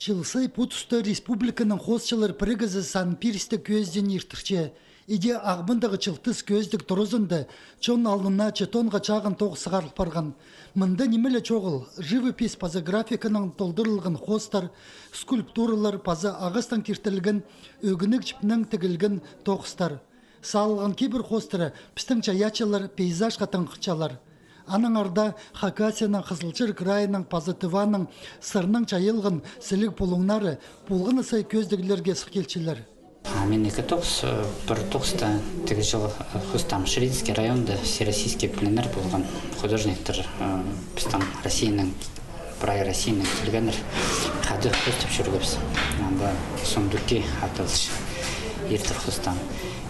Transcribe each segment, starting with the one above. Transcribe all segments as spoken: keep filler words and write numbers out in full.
Чыл сай пу туста республиканың хоосчылар пірігізі сан пирістіг кӧзідең иртірче. Иди Ағбандағы «Чылтыс» кӧзідіг туразында чон алнына читонға чағын тоғыс сығарыл парған. Мында ниме ле чоғыл: живопись паза графиканаң толдырылған хоостар, скульптуралар паза ағастаң киртілген, ӧгінег чіпнең тігілген тоғыстар. Салылған кибір хоостары пістің чайаачылар пейзажха таңхынчалар. Аннаңар даа Хакасияның, Хызылчар крайының паза Тываның сырынаң чайылған сіліг пулуңнары полған на сай кӧзідіглерге сых килчелер. А мин ікі тоғыс, э, пір тоғыста тігіҷе, э, хустаам. Ширинский районда всероссийский пленэр полған, художниктер, э, пістің Россияның, прай Россияның килгеннер. Хада хустап чӧргебіс. Анда «Сундуки» аталча. Иртір хустаам.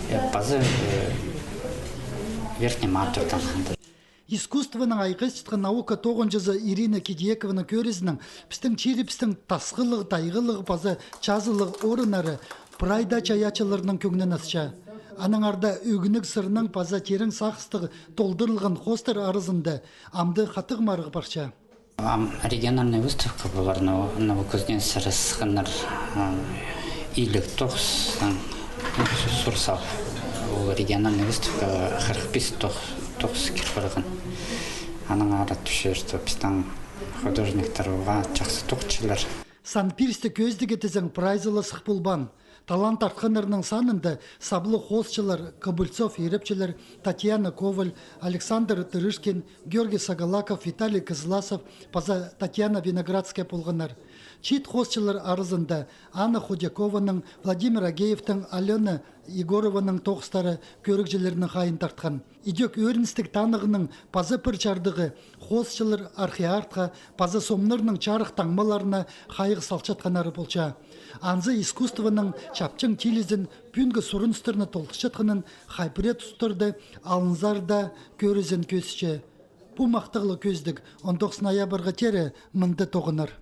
Э, паза, э, Верхний Мартовтаң анда. Искусствоның айғасчатхан наука тоғынҷызы Ирина Кидиекованың кӧрізінең, пістің чирібістің тасхылығ, тайғалығ паза чазылығ орыннары прай даа чайаачыларның кӧңнін асча. Аннаңар даа ӧгінег сырынаң паза тирең сағыстығ толдырылған хоостар аразында амды хатығ марығ парча. Ам региональный выставка полар, Ново-, Новокузнецкте сыхханнар, а, иліг тоғыс, а, ну, су-, сур сал. Ол региональный выставкаға хырых пис тоғ-, тоғыс кір парған. Аннаңар тіпчелер, что пістің художниктер уғаа чахсы тоғынчалар. Сан пирістіг кӧзідіг тізең прайзы ла сых полбаан. Талант артханнарның санында саблығ хоосчылар Кобыльцов Ирепчілер, Татьяна Коваль, Александр Тырышкин, Георгий Сагалаков, Виталий Кызласов паза Татьяна Виноградская полғаннар. Чиит хоосчылар аразында Анна Худякованың, Владимир Агеевтің, Алёна Егорованың тоғыстары кӧрігҷілернің хайиин тартхан. Идӧк ӧріністіг танығның паза пір чардығы: хоосчылар архиартха паза сомнарның чарых таңмаларына хайығ салчатханнары полча. Анзы искусствоның чапчаң тилізін, пӱӱнгі сурыныстарны толдырчатханын хай пірее тустарда алынзар даа кӧрізең кӧзітче. Пу махтағлығ кӧзідіг он тоғыс ноябрьға теере мында тоғынар.